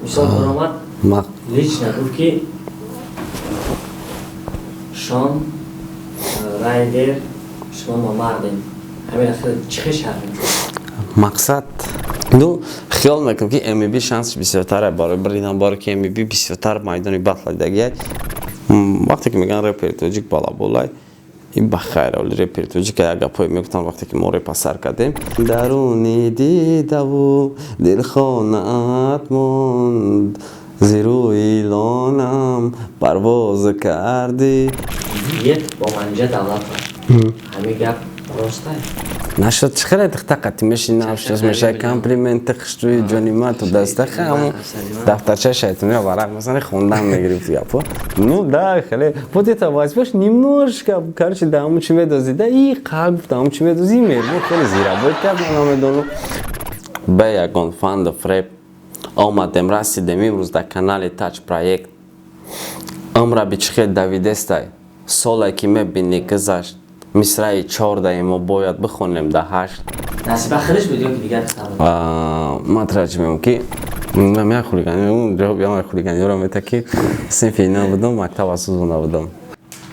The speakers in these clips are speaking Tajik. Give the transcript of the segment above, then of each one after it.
Мисол, баромад, лично гуфт, ки Шон Райдер, шумо номардем. Ҳамин чӣ хел шарҳ? Мақсад, ну, хиёл мекунам, ки МБ шансш бисёртар барои бридан, боре ки МБ бисёртар майдони батла дидагиай. Вақте ки мегӯянд репери тоҷик балаболай, ин ба хайр, оли репери тоҷик як гапҳое мегуфтанд. Вақте ки мо репа сар кардем, даруни дидаву дилхонаат монд, зирӯи лонам парвоз кардӣ. Бо Манҷа Давлатова ҳамин гап ростай? Нашуд. Чӣ хеле тахтақати мешини, навшинос мешавӣ, комплименти хушрӯи ҷонима ту дастаха, ҳамун дафтарчаи шайтониро варақ мезани, хондан мегирифти гапо. Ну да, хеле вот это возьмешь немножко, короче, да, ҳамун чӣ медозӣ, да, и қалб да, ҳамун чӣ медозӣ, мербо хеле зирабой кард. Ман намедонам, ба ягон фанду фреб омадем, расидем имрӯз дар канали Таҷ Проект. Умраби чӣ хел давидестай, соле ки мебинӣ гузашт, мисраи чордаи мо бояд бихонем да ҳашт. Насиба хелеш буд ё ки дигар? Ман траҷи ки ман хулигани, ҷавоб ямай хулиганиёро мета, ки синфи набудам, мактаб асӯзо набудам.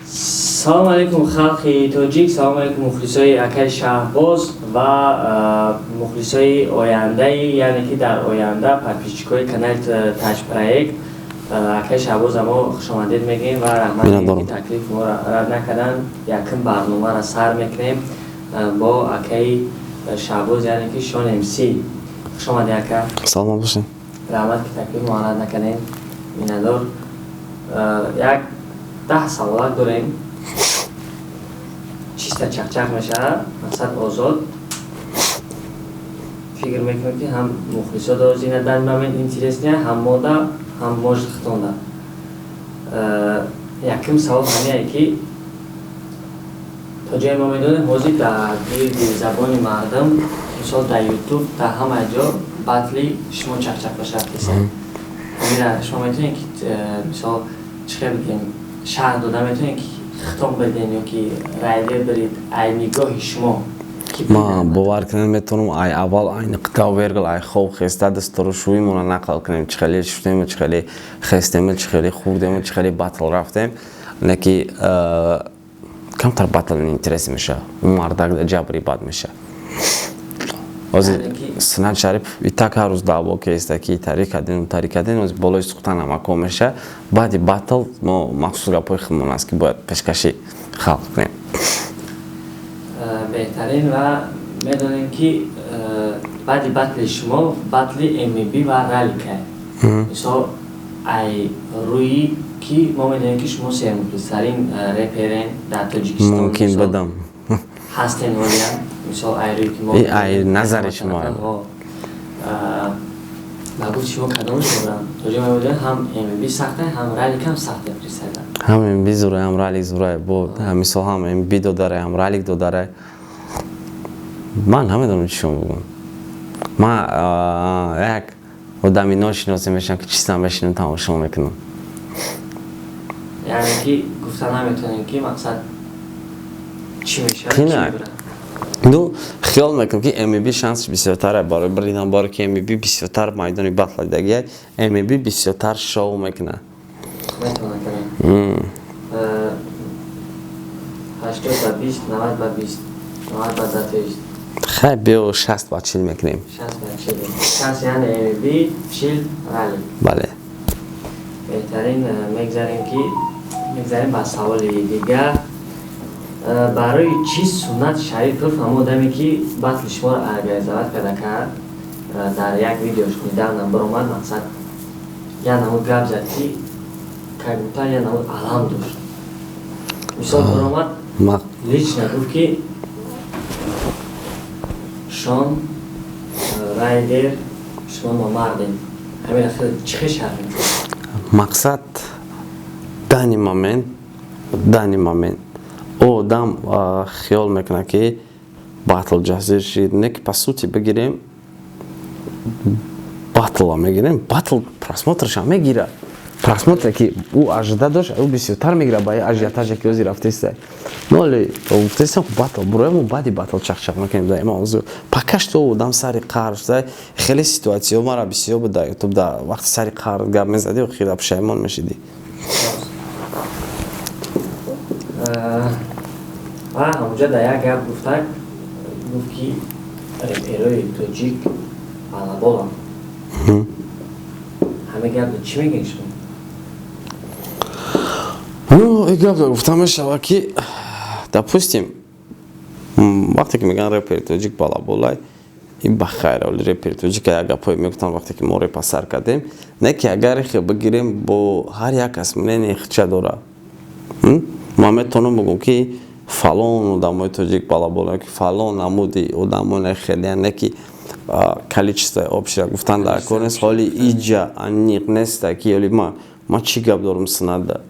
Салому алайкум, халқи тоҷик, салому алайкум, мухлисои акаи Шаҳбоз ва мухлисои ояндаи, яъне ки дар оянда подписчикои канали Таҷ Проект. Акаи Шаҳбоза мо хушомадед мегӯем ва раҳмат, ки таклифи моро рад накарданд. Якум барномаро сар мекунем бо акаи Шаҳбоз, яъне ки Шон МС. Хушомадед, ака. Саломат бошед. Раҳмат, ки таклифи моро рад накардем. Миннатдор. Як 10 саволак дорем, чиста чақчақ мешавад, мақсад озод фикр мекунем, ки ҳам мухлисо дозина дар момент интересный, ҳам мода, ҳам может хитонда. Якум савол ҳамяе, ки то ҷое мо медонем, ҳозир дар гирди забони мардум, мисол, дар Ютуб, дар ҳама ҷо батли шумо чақчақ башартеса. Ҳамира шумо метавонед ки мисол, чӣ хел бигем, шарҳ дода метавонед, ки хитоб биден ё ки Райдер бирид, ай нигоҳи шумо? Ман бовар кунем метавонам, ай аввал, ай нуқта вергул, ай хоб хеста, дастору шӯимона нақл кунем, чӣ хеле шуфтему, чӣ хеле хестему, чӣ хеле хӯрдему, чӣ хеле батл рафтем. Не ки камтар батл интерес меша, мардак ҷабри бад меша. Ҳозир Сунат Шарипов и так ҳар рӯз даъво кеста, ки тари кардем, тари кардем, ҳозир болои сухтан ҳамако меша. Баъди батл мо махсус гапҳои худмон аст, ки бояд пешкаши халқ кунем. Беҳтарин. Ва медонем, ки баъди батли шумо батли МБ ва Ралика, мисол, ай рӯи ки мо медонем, ки шумо сермухлистарин реперен дар Тоҷикистон. Мумкин будам. Ҳастен ҳолиям, мисол, ай рӯи ки мо Ай назари шумо. Ба гуфти шумо, кадом шуморам? То ҷо медонем, ҳам МБ сахте, ҳам Раликам сахте фиристадан. Ҳам МБ зурай, ҳам Ралик зурай. Бо мисол, ҳам МБ додарай, ҳам Ралик додарай. Ман намедонам, чӣ шумо бигӯм. Ман як одами ношиносе мешавам, ки чизам мешинам, тамошо мекунам. Яъне ки гуфта наметавонем, ки мақсад чӣ мешавад? Кинак, ну, хиёл мекунам, ки МБ шансш бисёртар барои бридан, боре ки МБ бисёртар майдони батла дидагиай, МБ бисёртар шоу мекунад. Метавонад кунад. 80 ба 20, 90 ба 20, 90 ба 10. Хай, биё, 60 ба 40 мекунем. 60 ба 40. 60 яъне МБ, 40 Ралик. Бале. Беҳтарин. Мегзарем, ки мегзарем ба саволи дигар. Барои чӣ Суннат Шарипов, ҳамон одаме, ки батли шуморо организовать карда кард, дар як видеош недавно баромад, мақсад, як намуд гап зад, ки как будто як намуд алам дошт? Мисол, баромад, лично гуфт, ки Шон Райдер, шумо номардем. Ҳамин чӣ хел шарҳ? Мақсад, данный момент ӯ одам хиёл мекунад, ки батл ҷазир шид. Не ки, по сути, бигирем, батла мегирем, батл просмотрша мегирад. Просмотре ки ӯ ожидать дошт, ӯ бисёртар мегирад ба ажиотаже ки ози рафтеста. Ну оли гуфтестам, батл буроему, баъди батл чақчақ мекунем дар мавзӯъ. Пока что одам сари қарз шуда, хеле ситуатсиё мара бисёр буд дар Ютуб, дар вақти сари қарз гап мезадӣ, хира пушаймон мешидӣ. Ва ҳамонҷа дар як гап гуфтак, гуфт, ки реперои тоҷик балаболанд. Ҳамин гап чӣ мегӯед шумо? Ну, и гап гуфта мешавад, ки, допустим, вақте ки мегӯянд, репери тоҷик балаболай, ин ба хайр, оли репери тоҷик як гапҳое мегуфтанд, вақте ки мо репа сар кардем. Не ки агар ихе бигирем, бо ҳар як кас мнение хича дорад. Ман метавонам бигӯм, ки фалон одамои тоҷик балабола, ки фалон намуди одамоне хеле, не ки количество общее гуфтан дар кор нест. Ҳоли иҷа аниқ неста, ки оли ма чӣ гап дорум синада.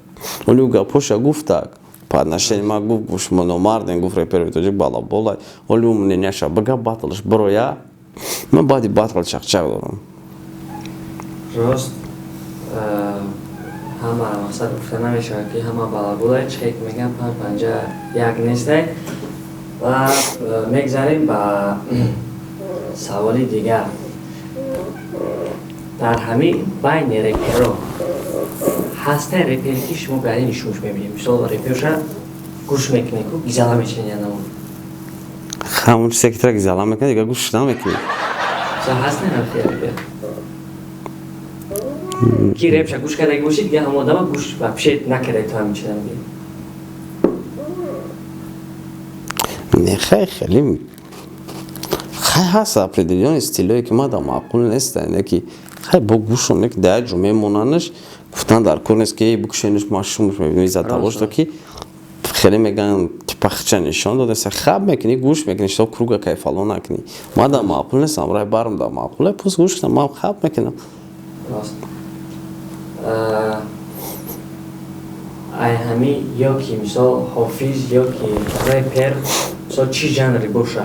Оли ӯ гапҳоша гуфтак по отношению ма, гуфт, шумо номарден, гуфт, репери тоҷик балабола. Оли ӯ мненияша бига, батлш бироя, ман баъди батл чақчақ дорам. Рост, ҳама мақсад гуфта намешавад, ки ҳама балаболай. Чихе ки мегӯям, панҷ панҷа як нестай. Ва мегзарем ба саволи дигар. Дар ҳамин байни реперо ҳастай репере, ки шумо гарини шуш мебинед? Мисол, реперша гӯш мекунед, ку гизала мечинед янамон. Ҳамон чизе ки тра гизала мекунад, дигар гӯш намекунӣ. Ҳастай ҳамхел репер, ки репша гӯш кардаги бошед, дигар ҳамон одама гӯш вообще накардаи, то ҳамин чиза мегӯед? Не, хай, хеле хай ҳаст определённый стилое, ки мада маъқул неста, не ки хай бо гӯшон, не ки дар як ҷо мемонанаш. Гуфтан дар кор нест, ки эй, бикушениш, ма шумш мебинем, из-за того что ки хеле мегӯянд, типа хича нишон додеса, хаб мекунӣ, гӯш мекунӣ, что круга кайфало накунӣ. Мада маъқул нест, ҳамроҳи барм да маъқуле, пус гӯш кунам, ман хаб мекунам. Рост. Ай ҳами ё ки, мисол, ҳофиз ё ки репер, мисол, чӣ жанре боша,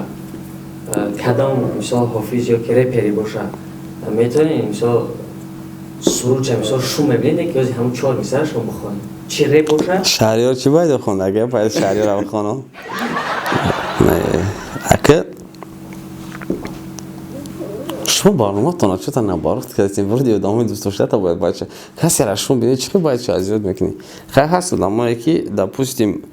кадом, мисол, ҳофиз ё ки репери боша, метавонед, мисол, сурудча, мисол, шум мебинед, ки ози ҳамун чор мисра шумо бихонед, чӣ реп боша? Шаҳриёр чӣ бояд бихонад? Агар бояд Шаҳриёра бихонам, ака, шумо барноматона чӯта наоборот кардем. Вроде одамои дӯстдоштата бояд бача касера шумо бинед, чӣ бояд чо азёд мекунӣ? Хай, ҳаст одамое, ки, допустим,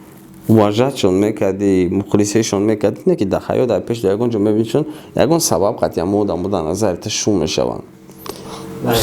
уважатшон мекардӣ, мухлисешон мекардӣ, не ки дар ҳаёт, дар пеш ягон ҷо мебинишон, ягон сабаб қатъи ҳамо одамо дар назари та шум мешаванд.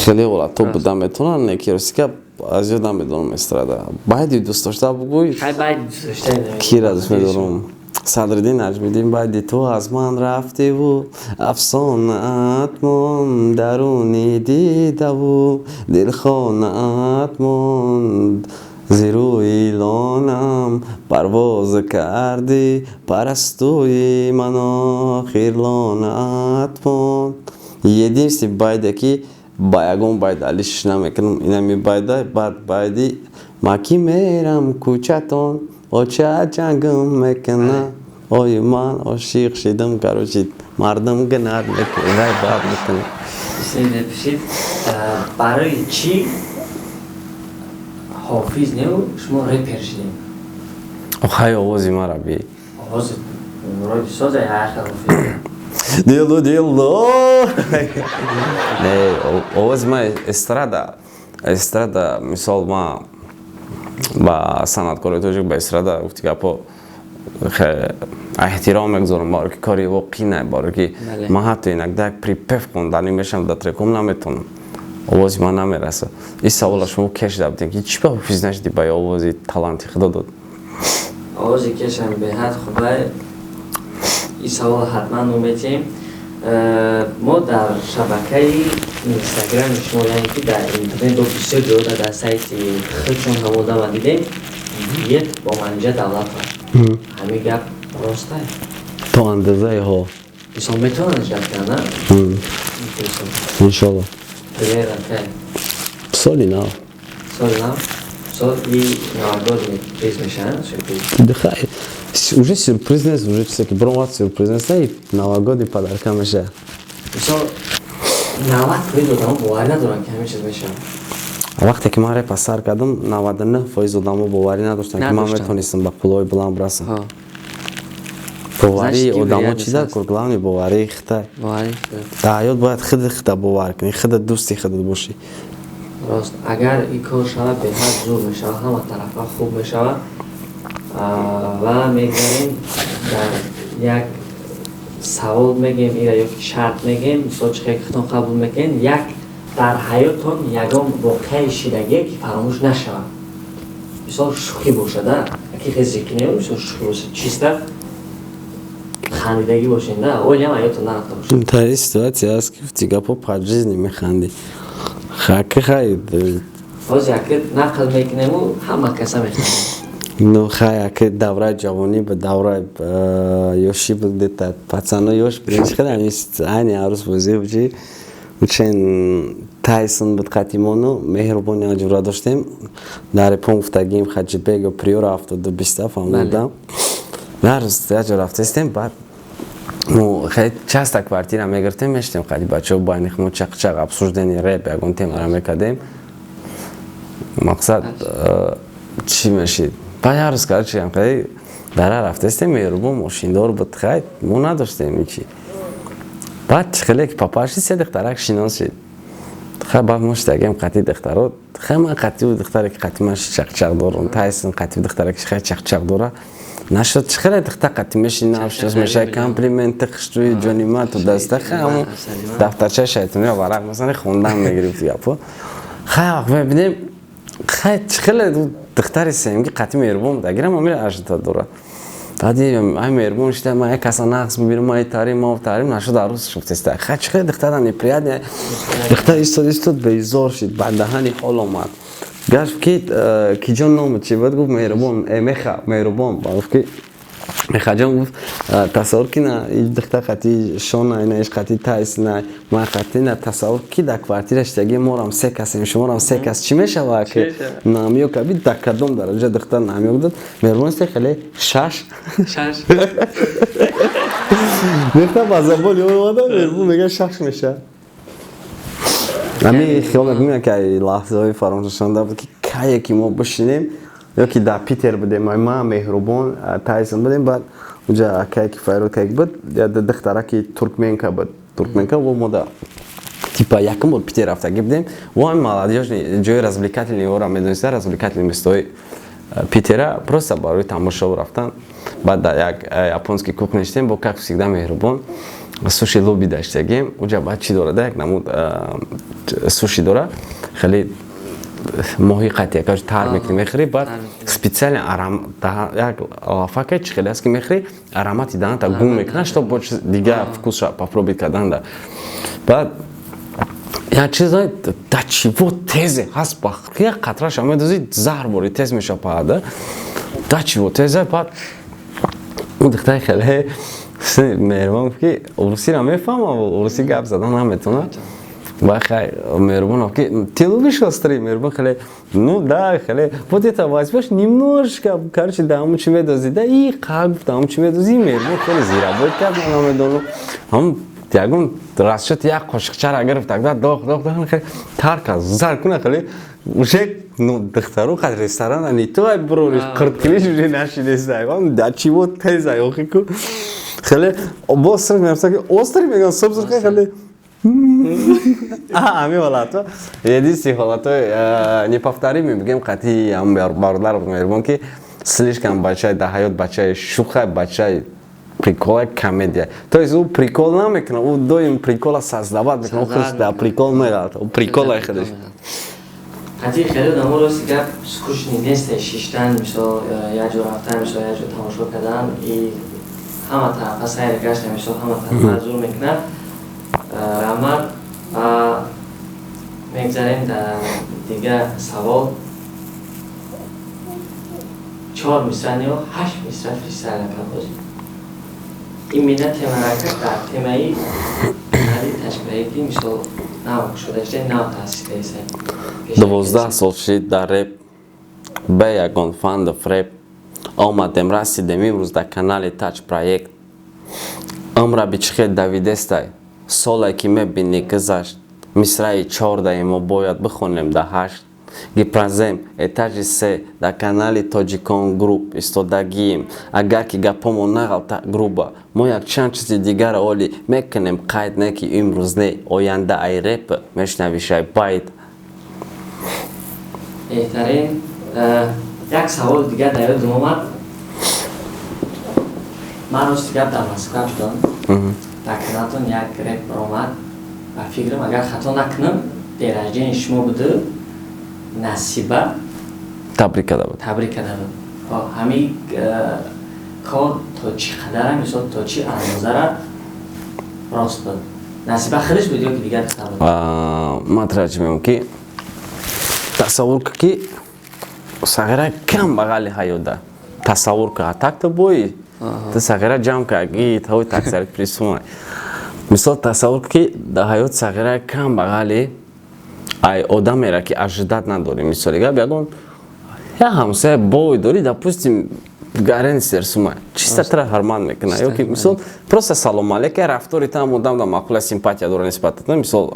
Хеле ҳолатҳо буда метавонанд, не ки рости гап, аз ёд намедонам. Эстрада байди дӯстдошта бугӯй. Хай, байди дӯстдошта. Кира дӯст медорам? Садриддин Наҷмиддин. Байди ту аз ман рафтиву афсонаат монд даруни дидаву дилхонаат монд, зи рӯи лонам парвоз кардӣ, парастуи ман охир лонаат монд. Единственный байде, ки ба ягон байд алишш намекунам, инами байда. Баъд байди ма ки мерам кӯчатон, оча ҷангм мекуна, ой, ман ошиқ шидам, короче, мардум гинат вай бад мекунад. Пишид, барои чӣ ҳофиз неу шумо репер шидем? Хай, овози мара би. Овози роди соза ҳар ҳофиз. Дилу дилу, не, овози ма эстрада, эстрада. Мисол, ма ба санъаткори тоҷик, ба эстрада, гуфти гапо, эҳтиром мегузорам, баро ки кори во қина, баро ки ман ҳатто инакда як припев хонданӣ мешавам дар треком, наметонам, овози ман намерасад. Ин савола шумо кешида будем, ки чӣ ба ҳофиз нашидӣ, ба овози таланти худо дод? Овози кешам беҳад хубай. Ин савол ҳатман мо метиҳем. Мо дар шабакаи Инстаграми шумо, яъне ки дар интернет бо бисёр ҷода, дар сайти худшон ҳамодама дидем дуэт бо Манижа Давлатова. Ҳамин гап ростай? То андозаи ҳо. Мисол, метавонад ҷаб карда? Иншолло. Премьера кай? Соли нав. Соли нав, соли новогодний приз мешавад, сюрприз? Хай, уже сюрприз нест, уже чизе ки биромад, сюрприз нест, не, новогодний подарка мешавад. Мисол, 90% одамо боварӣ надоранд, ки ҳамин чиз мешавад. Вақте ки ман репа сар кардам, 99% одамо боварӣ надоштанд, ки ман метавонистам ба қуллаҳои баланд бирасам. Боварии одамо чи дар кор? Главный боварии хита. Дар ҳаёт бояд худи хита бовар кунӣ, худат дӯсти худат бошӣ. Рост, агар ин кор шавад, беҳад зур мешавад, ҳама тарафа хуб мешавад. Ва мегзарем дар як савол мегем ира ё ки шарт мегем, мисол, чӣ хел худтон қабул мекунед. Як дар ҳаётон ягон воқеаи шидагие, ки фаромӯш нашавад, мисол, шӯхӣ бошада, ки хезикине, мисол, шӯхӣ бошад, чиста хандидагӣ бошед, да олиам ҳаётон нарафта бошад. Тари ситуация аст, ки гуфти гапо, по жизни механдӣ, хаки хай. Ҳозир яке нақл мекунему, ҳама каса механдад. Ну хай, яке давраи ҷавонӣ ба давраи ёшӣ буд, где-то пацано ёш будем, хеле айни арӯс бозӣ бучи учен Тайсон буд, қатимону Меҳрубони аҷура доштем, дар Япон гуфтагим Хаҷибек ё Приора 72 27 фаҳмидам. Як рӯз як ҷо рафтастем, баъд мо хеле часто квартира мегирифтем, мештем қади бачаҳо, байни мо чақчақ, обсуждение реп, ягон темара мекардем, мақсад чӣ мешид. Баъд як рӯз, короче, хеле дара рафтастем, Меҳрубон мошиндор буд, хай, мо надоштем ҳичи. Баъд хеле ки папа шид, се духтарак шинос шид. Хай, баъд мо шидагем қати духтаро, хай, ман қати духтаре ки қати ман чақчақ дорам, Тайсон қати духтаре ки хай чақчақ дора нашуд. Чӣ хеле духта қати мешинам, шинос мешавад, комплименти хушрӯи ҷони ман ту даста, хай, ҳамун дафтарчаи шайтониро варақ мезани, хондан мегирифти гапо. Хай, вақт мебинем, хай, чӣ хеле духтари сеюмги қати Меҳрубон буд, агирам амира ажда дора. Баъди ай Меҳрубон шида, ман як каса нақс мебинам, ман тарим, ма тарим нашуд, арӯс шуфтеста. Хай, чӣ хеле духтара неприятно, духтар истод, истод, безор шид, ба даҳани ҳол омад, гашт ки киҷон, номат чи буд? Гуфт: «Меҳрубон». Меха, Меҳрубон. Гуфт ки Мехаҷон, гуфт, тасаввур ки на духтар қати шона, ина иш қати тайс, на ман қати, на тасаввур ки дар квартира шидаги, морам се касем, шуморам се кас, чӣ мешавад, ки намёк аби дар кадом дараҷа духтар намёк дод. Меҳрубон хеле шаш духтар ба забони омада, Меҳрубон мега: «Шаш мешавад». Ами хиёл мекунем, ки лаҳзаҳои фаромӯшнашаванда буд, ки кае ки мо бишинем ё ки дар Питер будем, ман, Меҳрубон, Тайсон будем. Баъд уҷа акае ки файрод как буд, духтараки туркменка буд, туркменка во мода типа якум бор Питер рафтагӣ будем, во ҳами молодёжный ҷои развлекательный ора медониста, развлекательный местои Питера, просто барои тамошо рафтан. Баъд дар як японский кухня шидем, бо, как всегда, Меҳрубон суши луби даштагим уҷа. Баъд чӣ дорада, як намуд суши дора, хеле моҳи қатия, короче, тар мекунӣ, мехӯрӣ, баъд специально як лафака чӣ хеле аст, ки мехӯрӣ, аромати даҳанта гум мекунад, чтоб бо дигар вкусша попробовать карданда. Баъд як чиза да чиво тезе ҳаст, ба як қатраша медозӣ, заҳр бори тез меша паада, да чиво тезе. Баъд он духтари хеле меҳрубон гуфт, ки урусиро мефаҳмам, урусӣ гап задан наметавонад. Ба хай, Меҳрубон ки ты любишь острый? Меҳрубон хеле: «Ну да». Хеле: «Вот это возьмешь немножко». Короче, да ҳамун чи медозӣ, да и қа гуфт, ҳамун чи медозӣ. Меҳрубон хеле зирабой кард, ман намедонам, ҳамун ягон расчёт як қошиқчара гирифт, тогда доғ доғ доғ, хеле тар кард, зар куна, хеле уже, ну, духтару қад ресторана не то ай брориш қирткилиш уже нашинеста, да чиво тезай охи ку хеле боз сир мерафта, ки острый меган, суб хеле ҳамин ҳолатҳо единственный ҳолатҳои неповторимый бигем қатъи ҳам бародар Меҳрубон, ки слишком бачаи дар ҳаёт, бачаи шуха, бачаи прикола, комедия, то есть ӯ прикол намекунад, ӯ доим прикола создавать мекунад, ӯ худаш дар прикол меғалта, ӯ прикола худаш. Қатъи хеле одамо, рости гап, скучный нест шиштан, мисол, як ҷо рафтан, мисол, як ҷо тамошо кардан, и ҳама тарафа сайр гаштан, мисол, ҳама тарафа зур мекунад. Раҳмат. Ва мегзарем дар дигар савол. Чор мисра ё ҳашт мисра фристайл кардозӣ, именно темарака дар темаи канали ташкилоти, мисол, нав кушода шуда, нав таъсис кардиса. 12 сол шид дар реп, бе ягон фанду фреб омадем, расидем имрӯз дар канали Тач Проект. Умра бичихел давидестай, соле ки мебинӣ гузашт, мисраи чордаи мо бояд бихонем да ҳашт. Гипрозем, этажи се, дар канали Тоҷикон Груп истодагием. Агар ки гапҳомо нағалта грубо, мо якчанд чизи дигар оли мекунем қайд, не ки имрӯз не, оянда ай реп мешнавишай байт. Беҳтарин. Як саволи дигар дар ёдам омад. Ман рости гап дар Москва будам, дар каналтон як реп баромад. Ба фикрам, агар хато накунам, день рождения шумо буду, Насиба табрик карда буд. Табрик карда буд. Ҳамин кор то чӣ қадара, мисол, то чӣ андозара рост буд? Насиба худаш буд ё ки дигар духтар буд? Ман тра чӣ мегӯям, ки тасаввур кун, ки сағира кам бағали ҳаёда, тасаввур кун, так ту бои ту сағира ҷамъ карги таҳои таксари присума. Мисол, тасаввур кун, ки дар ҳаёт сағира кам бағали ай одамеро ки ожидать надорӣ. Мисоли гап, ягон я ҳамсоя бой дорӣ, допустим, гарен серсума, чиста тра ҳурмат мекуна, ё ки, мисол, просто салом алейка, рафтори там одам да маъқула, симпатия дора нисбат, мисол,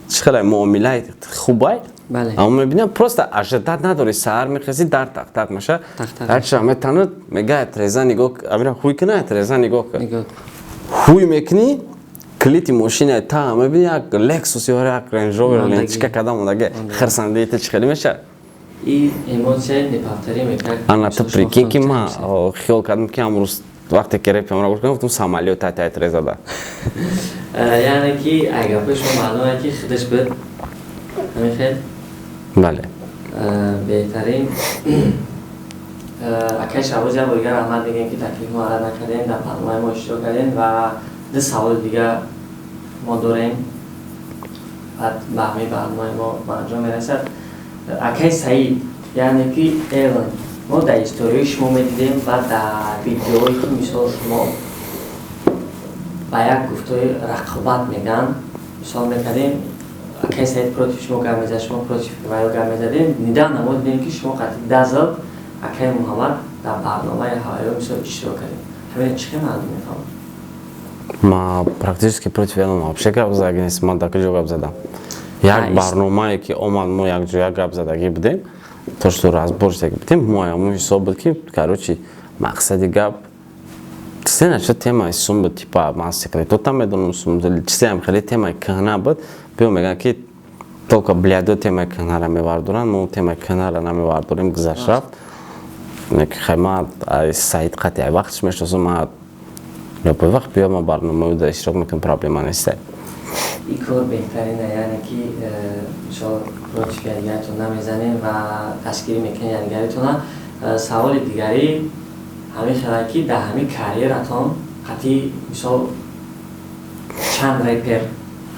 чӣ хеле муомилаи хубай. Аммо мебинам, просто ожидать надорӣ, саҳар мехези, дар тақ-тақ меша, ҳарча метанад, мега треза нигоҳ, амира ҳуй кина, треза нигоҳ кун, ҳуй мекунӣ, калити мошина та мебини, як Лексус ё як Рейндж Ровер ленточка када мондаге. Хирсандии ту чӣ хеле мешавад? И эмоция неповторимый. Ана, ту прикинь, ки ман хиёл кардам, ки амрӯз вақте ки репамро гӯш кардам, гуфтам, самолёт тай треза да. Яъне ки агапи шумо маълуме, ки худаш буд, ҳамин хел? Бале. Беҳтарин. Акай Шаҳбоз, як бор дигар раҳмат мегӯем, ки таклиф мо рад накардем, дар барномаи мо иштирок кардем. Ва ду саволи дигар мо дорем, баъд ба ҳамаи барномаи мо ба анҷом мерасад. Акай Саид, яъне ки Элон, мо дар историяи шумо медидем ва дар видеоҳое, ки, мисол, шумо ба як гуфтои рақобат мегӯянд, мисол мекардем, акай Саид против шумо гап мезад, шумо против ваё гап мезадем. Недавно мо дидем, ки шумо қатъи Дазл, акай Муҳаммад, дар барномаи ҳаваё, мисол, иштирок кардем. Ҳамин чӣ хел мардум мефаҳмад? Ма практически против Элон вообще гап задаги нест. Ман дар куҷо гап задам? Як барномае ки омад, мо якҷоя гап задагӣ будем, то что разбор шудаги будем. Мо ҳамон ҳисоб буд, ки, короче, мақсади гап чизе нача, темаи сум буд, типа ман секретота медонам, сум, чизеам хеле темаи кӯҳна буд. Биё, мегӯянд, ки только блядо темаи кӯҳнара мевардоранд, мо темаи кӯҳнара намевардорем. Гузашт, рафт. Хай, ма Саид қати ай вақтш мешносам, ма любой вақт биё, ма барномаи уда иштирок мекунам, проблема нест. Ин кор беҳтарина, яъне ки мисол, против якдигаратон намезанем ва дастгирӣ мекунем якдигаратона. Саволи дигарӣ ҳамин хела, ки дар ҳамин карьератон қатъи, мисол, чанд репер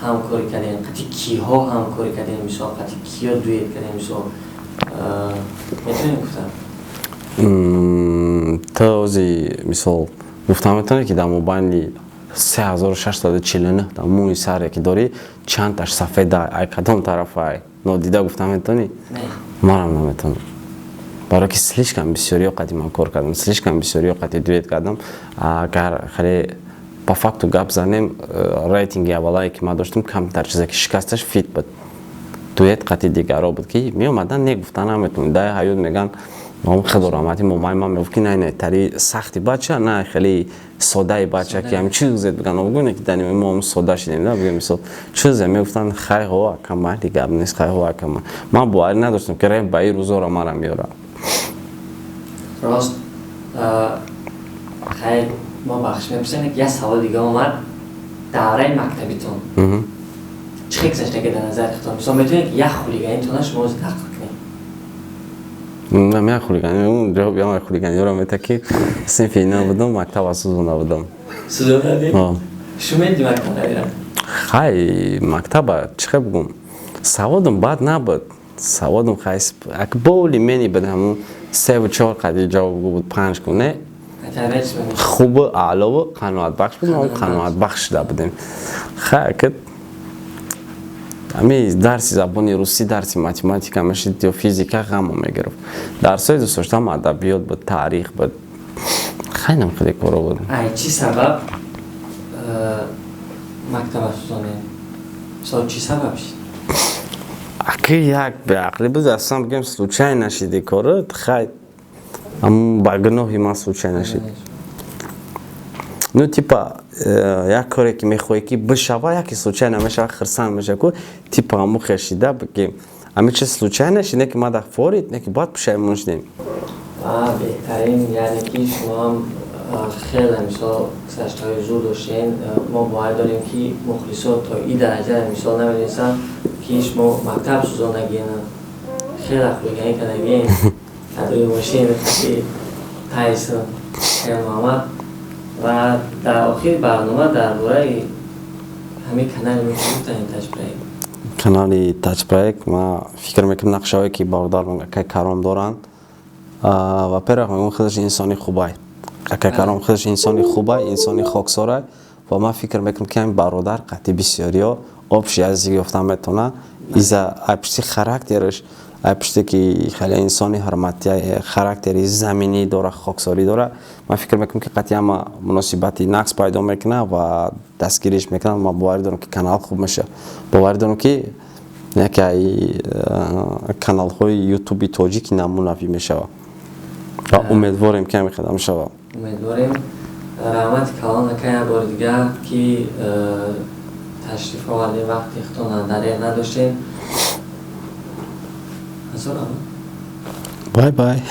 ҳамкорӣ кардем, қатъи киҳо ҳамкорӣ кардем, мисол, қатъи киё дуэт кардем, мисол, метавонем гуфтам? Ту ози, мисол, гуфта метавонӣ, ки дар мобайни 3649 та мӯи саре ки дорӣ, чандташ сафеда, ай кадом тарафай, нодида гуфта метавонӣ? Манам наметавонам, барое ки слишком бисёриё қати ман кор кардам, слишком бисёриё қати дуэт кардам. Агар хеле по факту гап занем, рейтинги аввалае ки ман доштам, камтар чизе ки шикасташ фит буд, дуэт қати дигаро буд, ки меомадан, не гуфта наметавонӣ. Дар ҳаёт меган, худо раҳмати момаи ман мегуфт, ки не, тари сахти бача, на хеле содаи бача, ки ҳами чизе биган, гуне ки дани мо сода шидем, да бигем, мисол, чизе мегуфтанд: «Хай ҳо, акама, ди гап нест, хай ҳо, акама». Ман боварӣ надоштам, ки реп ба ин рӯзоро мара меёрад. Рост. Хайр, мо бахш мепурсем. Як савол дига омад: давраи мактабитон чӣ хел гузаштаги дар назари худтон? Мисол, метавонед як хулиганитона шумо нақл кунед? Нам як хулигани, ҷавоб як хулиганиёро мета, ки синфи набудам, мактаба сӯзонда будам. Сӯзондади? Шумеди мактаб давира? Хай, мактаба чӣ хел бугум, саводам бад набуд, саводам хай як более-менее буд, ҳамун севу чор қади ҷавобгӯ буд, панҷ ку не, хубу аълову қаноатбахш буд. Мо қаноатбахш шуда будем. Хай, ки ҳами дарси забони русӣ, дарси математика мешид ё физика, ғаммо мегирифт. Дарсҳои дӯст доштам адабиёт буд, таърих буд, хайнам хеле коро буд. Ай чӣ сабаб мактаба сӯзонед? Мисол, чӣ сабаб шид? Ки як беақлӣ буд, аслан бигем, случайно нашиди кору, хай, аммо ба гуноҳи ман случайно нашид. Ну, типа, як коре ки мехоҳӣ, ки бишава, яке случайно мешава, хирсанд меша ку, типа ҳаму хешида бигем, ҳамин чиз случайно нашид, не ки ма дар форид, не ки бояд пушаймон шудем. Беҳтарин, яъне ки шумоам хеле, мисол, гузаштаҳои зуд доштем. Мо бовар дорем, ки мухлисо то и дараҷа, мисол, намедонистанд, ки шумо мактаб сӯзонагиена, хеле хулиганӣ кардагиен, адои мошин ки Тайсон Муҳаммад. Ва дар охири барнома дар бораи ҳамин канали мо чӣ гуфтанем, Таҷпроект? Канали Таҷпроект, ма фикр мекунам, нақшаҳое ки бародарам акай Каром доранд, ва первых, мегӯям, худаш инсони хубай, акай Каром худаш инсони хубай, инсони хоксорай. Ва ман фикр мекунам, ки ҳамин бародар қатъи бисёриҳо общий язык ёфтан метавонад из-за ай пушти характераш, ай пуште ки хеле инсони ҳурмати, характери заминӣ дора, хоксорӣ дора. Ман фикр мекунам, ки қатъи ҳама муносибати нақс пайдо мекунад ва дастгириш мекунад. Ман боварӣ дорам, ки канал хуб мешавад, боварӣ дорам, ки яке ай каналҳои Ютуби тоҷики намунавӣ мешавад, ва умедворем, ки ҳамин қадам шавад. Умедворем. Раҳмати калон, ака, як бори дигар, ки ташриф овардем, вақти худтон дареғ надоштем. Bye bye.